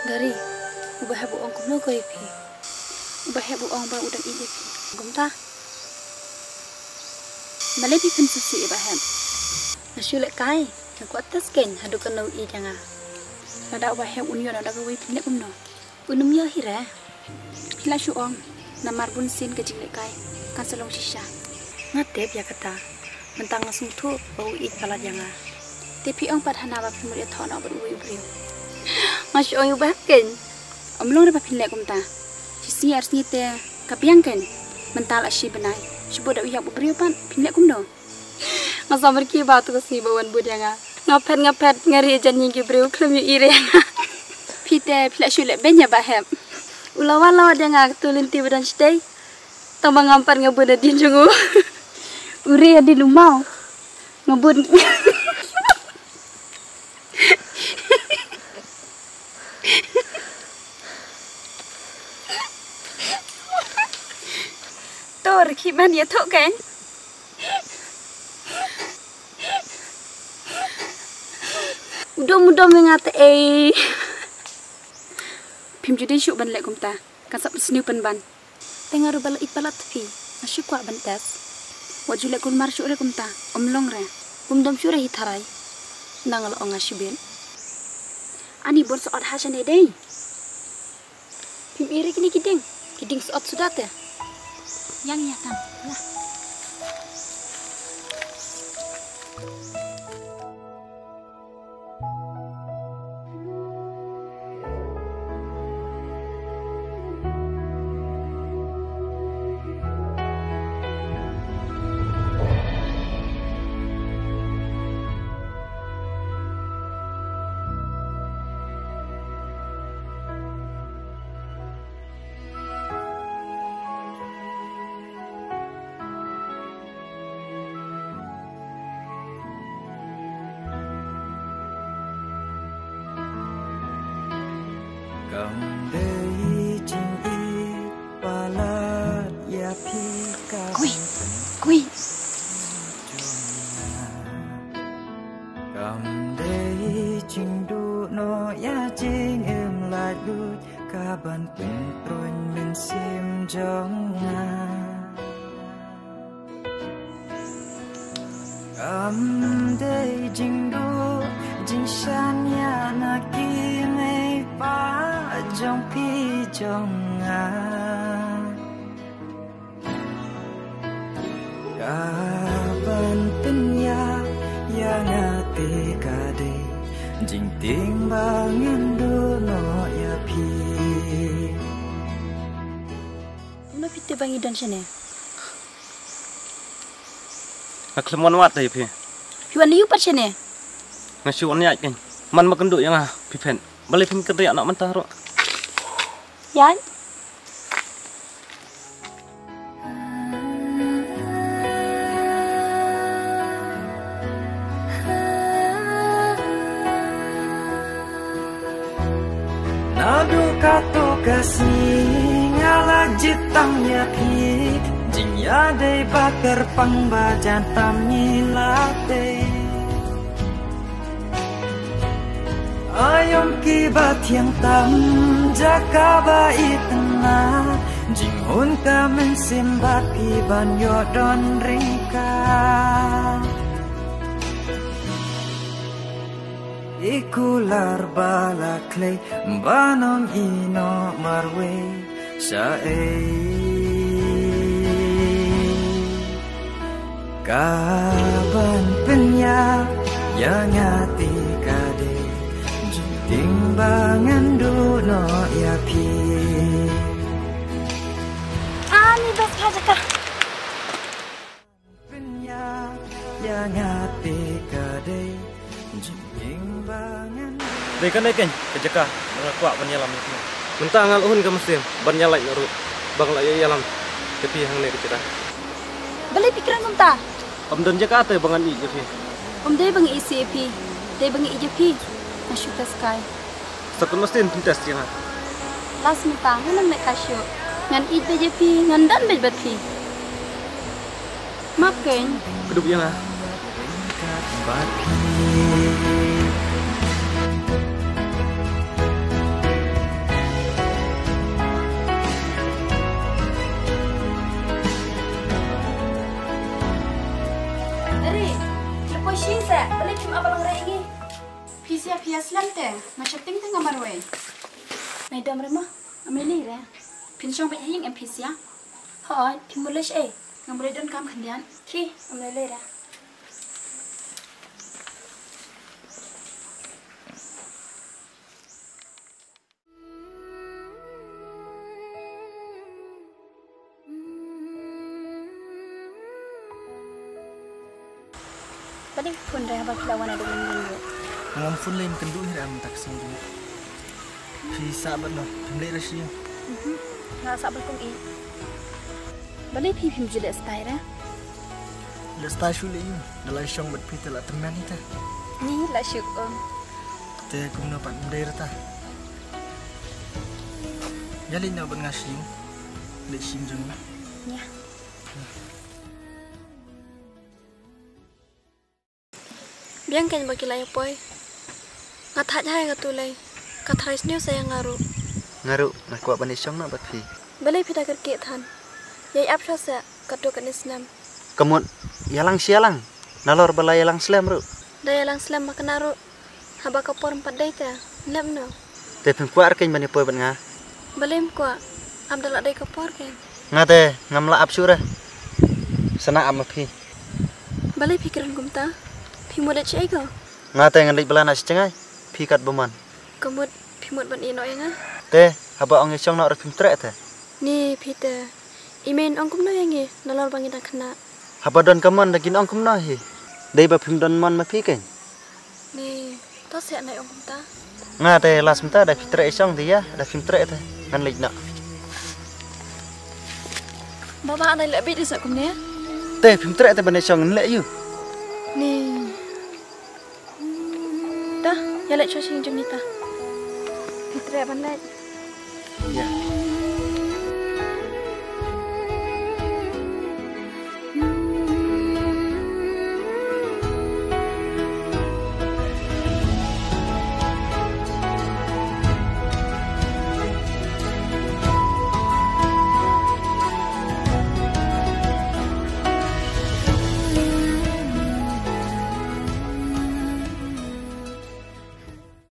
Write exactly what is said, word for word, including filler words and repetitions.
Dari, u Bah Hep u ong kumno ko ïa phi? U Bah Hep u ong ba u dang ïeit ïa phi. Kumta. Balei phi pynsngewsih ïa Bah Hep? Nga shu lehkai, nga kwah test keiñ haduh katno u ïeit ïa nga. Lada u Bah Hep un ïoh noh da kawei phin leh kumno? Un ym ïoh hi re. Phi la shu ong, namar bunsien ka jinglehkai kan sa long shisha. Nga tip ïa kata. Mynta nga sngewthuh ba u ïeit palat ïa nga. Te phi ong pat hana ba phi mut ïathoh noh bad uwei u briew. Nga shu ong ïa u Bah Hep keiñ. Ym long re ba phin leh kumta. Shi sngi ar sngi te ka biang keiñ. Mynta la shi bnai. Shu bud da u ïap u briew pat phin leh kumno? Nga samar ki ba tu ka sngi ba wan bud ïa nga. Nga phet nga phet nga ri jan ïing ki briew khlem ïohi re ïa nga. Phi te phi la shu leh beiñ ïa Bah Hep. U la wan la wad ïa nga katu lynti ba don shatei. Tang ba ngam pat nga bud hadien jong u. U ri hadien u maw. Nga bud. Tor ki man ïathoh keiñ. U dom u dom ïa nga te ei. Phim ju dei shuh ban leh kumta. Kan sa pynsniew pynban. Te nga ruh ba la ïeit palat phi. Nga shu kwah ban test. Wat ju leh kulmar shuh re kumta. Ym long re. Kum dom shuh re hi tharai. Nang la ong nga shu bit. Ani bun sa ot ha shane dei. Phim iri kine ki dieng. Ki dieng sa ot suda te. Ïa ngi ïa tang. Lah. Kam dei jingïeit palat ïa phi ka. Kui, kui. Kam dei jingduh noh ïa jingim laitluid ka ban pynpruin mynsiem jong nga. Kam dei jingduh jingshaniah na ki mei pa jong phi jong nga. Ka ban pynïap ïa nga te ka dei jingtieng ba ngan duh noh ïa phi. Kumno phi tip ba ngi don shane? Nga khlem wan wad ïa phi. Phi wan ïa u pat shane? Nga shu wan ïaid keiñ. Man ma kynduh ïa nga phi phet. Balei phim kynriah noh mynta ruh? Ïaid. Naduh katto ka sngi nga la jied tam ïa phi, jingïadei ba kyrpang ba jan tam ngi la tei. Aïom kiba thiang tam jaka ba itynnad, jinghun ka mynsiem bad phi ban ïoh don ryngkat. I kular ba la khlei ban ym ïehnoh marwei shaei. Ka ban pynïap ïa nga te ka dei jingtieng ba ngan duh noh ïa phi. Ani bas ha jaka. Pynïap ïa nga te ka dei jingtieng ba ngan. Dei kane keiñ ka jaka ba nga kwah ban ïalam ïa phi. Mynta nga la hun ka mynsiem ban ïalait noh ruh ba nga la ïalam ïa phi hangne ka jaka. Balei phi kren kumta? Ym don jaka te ba ngan ïeit ïa phi. Ym dei ba nga ïeit ïa phi, dei ba nga ïeit ïa phi. Nga shu test kai. Sa kynmaw sien phin test ïa nga. Last mynta ngan ym lehkai shuh. Ngan ïeit beit ïa phi, ngan don beit bad phi. Map keiñ. Kdup ïa nga. Bad phi. Balei phim ap ba long re ngi? Phi sia phi ïa slem te, nga sheptieng te nga marwei. Nai dom re mo, am lei lei re. Phin shong bad ha ïing em phi sia? Hooid, phim mut lei shaei, ngam lei don kam khyndiat. Ki, am lei lei re. Balei phone re haba phi la wan naduh mynnin ruh? Ngam phone lei, mynta kynduh hi re mynta ka sngi ruh. Phi sah bad no, phim leit re sha ïing? Mhm. Nga sah bad kum i. Balei phi phim ju leit stai re? Leit stai shuh lei ïa u. Da la shong bad phi te la tymmen ita. Ni la shu um. Te kumno pat ym dei rta. Ïa leit noh bad nga sha ïing. Leit sha ïing jong nga. Ïa. Biang kein ba ki la ïa poi. Nga thait hai katu lei. Ka tharai sniew sa ïa nga ruh. Nga ruh nga kwah ban ïa shong noh bad phi. Balei phi da kyrkieh than? Ïa ïap sha seh katto katne snem. Ka mut ïalang shi ïalang. Nalor ba la ïalang slem ruh. Da ïalang slem ma kane ruh. Haba ka por ym pat dei te, lem no. Te phim kwah re kein ban ïa poi bad nga? Balei ym kwah? Ap da la dei ka por kein. Nga te ngam lah ap shuh re. Sa na ap ma phi. Balei phi kren kumta? Phi mut leit shaei ko? Nga te ngan leit bylla na shi jngai. Phi kat ba mon. Ka mut phi mut ban ïeh noh ïa nga? Te haba ong ïa shong noh re phim treh te? Ni phi te. I mei yn ong kumno ïa ngi nalor ba ngi dang khynnah? Haba don ka mon da kin ong kumno hi. Dei ba phim don mon ma phi kein. Ni, to seh nai ong kumta. Nga te last mynta da phi treh ïa shong te ïa, da phim treh te. Ngan leit noh. Baba nai leh bit ïa sa kumne. Te phim treh te ban ïa shong ngan leh ïa u. Ni. Dah, ïa leit sha ïing jong ngi ta. Phi treh ban leit. Ïa.